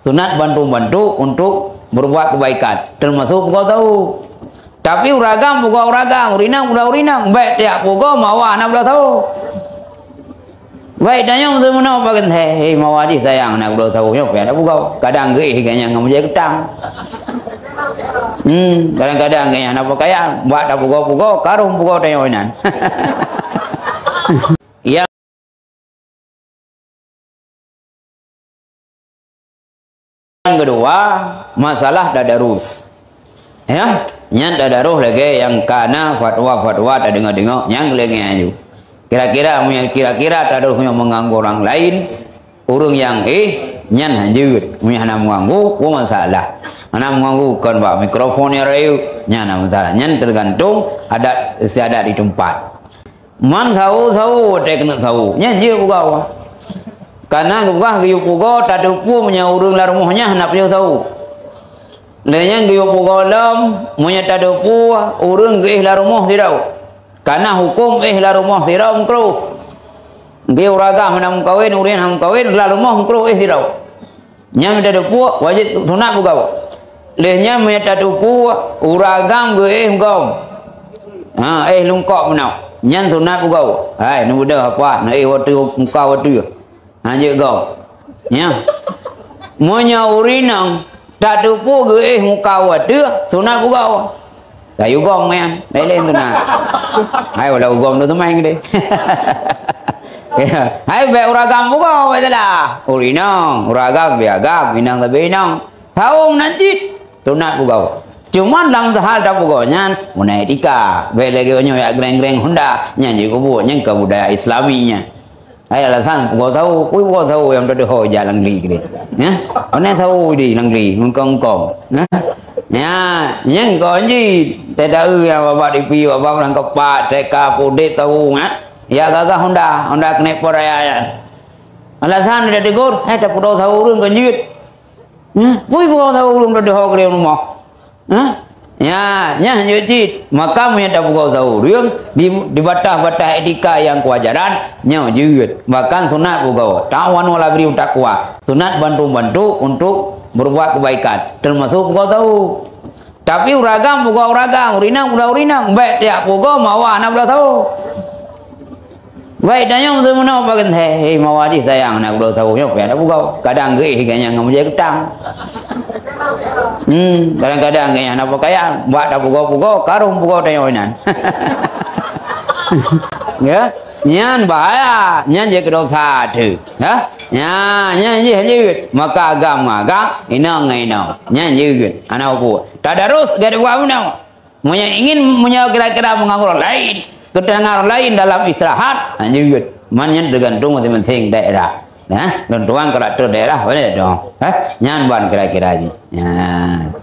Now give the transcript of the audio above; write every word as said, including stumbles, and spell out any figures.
Sunat bantu-bantu untuk berbuat kebaikan, termasuk pugoe sahu. Tapi ureueng agam pugoe ureueng agam, ureueng inong pugoe ureueng inong, bèk tiep pugoe mawa hana bloe sahu. Bèk tanyoe meunoe pagan, "Hei, hei, mawa jih sayang, hana bloe sahu nyoe, payah pugoe." Kadang geuéh geuh nyan ngon meujai keutang. Hmm, kadang-kadang geuéh hana pakaian, bak tapugoe-pugoe, karông pugoe tanyoe inan. Ya. Nyang keudua, masalah tadarus. Ya, nyan tadarus lagèe nyang ka na fatwa-fatwa tadeungö-deungö, nyang lagèe nyan ju. Kira-kira, meunyo kira-kira tadarus nyoe meuganggu ureueng laén, ureueng nyang éh, nyan hanjeuet. Meunyo hana meuganggu, peue masalah. Hana meuganggu kon bak mikrofon nyang rayeuk, nyan hana masalah. Nyan teugantung adat istiadat di teumpat. Man sahu-sahu watèe keuneuk sahu, nyan jeuet pugoe. Kana geupeugah geuyue pugoe tateupeue meunyo ureueng lam rumoh nyan hana pajoh sahu. Lheueh nyan geuyue pugoe lom, meunyo tateupeue ureueng geuéh lam rumoh sidroe. Kana huköm éh lam rumoh sidroe meukruh. Geuéh ureueng agam hana meukawen, ureueng hana meukawen, lam rumoh meukruh éh sidroe. Nyan meunyo tateupeue, wajéb sunat pugoe. Lheueh nyan meunyo tateupeue, ureueng agam geuéh gom. Ha, éh lungkok meunoe. Nyan sunat pugoe. Hai, neubeudôh apa? Neuéh watèe muka watèe. Ha, jeuet gom. Nyan. Meunyo ureueng inong tateupeue geuéh muka watèe, sunat pugoe. Kayu gom nyan, laén-laén tu na. Hai, walau gom tu teumai geude. Ya. Hai, bèk ureueng agam pugoe, bèk salah. Ureueng inong, ureueng agam, bèk agam, inong leubeh inong. Sahu nan cit, sunat pugoe. Cuman lam hal tapugoe nyan, meunan etika. Bèk lagèe nyoe jak greng-greng honda, nyan jeuet keu buet, nyan keu budaya Islami nyan. Hai alasan pugoe sahu, kui pugoe sahu nyang teudeungo jalan gli geude. Ya? Pane sahu di nangli, mengkong-kong. Nah. Ya, nyang kon jih, teudaeu nyang babak dipi, babak urang kepak, teka, pudet sahu, ha? Ya gagah honda, honda keuneuk peuraya nyan. Alasan dia tegur, eh, tapudoe sahu ureueng kon jeuet. Nah, kui pugoe sahu ureueng teudeungo geude rumoh. Hah? Ya, nyan jeuet cit. Maka meunyo tapugoe sahu ureueng di, di bataih-bataih etika nyang keuwajaran, nyoe jeuet. Bahkan sunat pugoe. Ta'awanu 'alal birri wat taqwa. Sunat bantu-bantu untuk berbuat kebaikan, termasuk pugoe sahu. Tapi ureueng agam pugoe ureueng agam, ureueng inong pugoe ureueng inong. Bèk tiep pugoe mawa hana bloe sahu. Baik, tanyoe meunoe pagan, "Hei, hei, mawa jih sayang, hana bloe sahu nyoe, payah pugoe." Kadang geuéh geuh nyan ngon meujai keutang. Hmm, kadang-kadang geuéh hana pakaian, bak tapugoe-pugoe, karông pugoe tanyoe inan. Ya, nyan bahaya, nyan jeuet keu dosa teuh. Ha? Nyan, nyan jih jeuet. Maka agam ngon agam, inong ngon inong. Nyan jeuet. Hana peue. Tadarus geuh buka meunoe. Meunyo ingin, meunyo kira-kira meuganggu ureueng laén, keuteunangan ureueng laén dalam istirahat, ha, jeuet. Man nyan teugantung maséng-maséng daerah. Nah, lôn tuan karakter daerah, boleh dong. Ha? Nyan ban kira-kira jih. Nyan.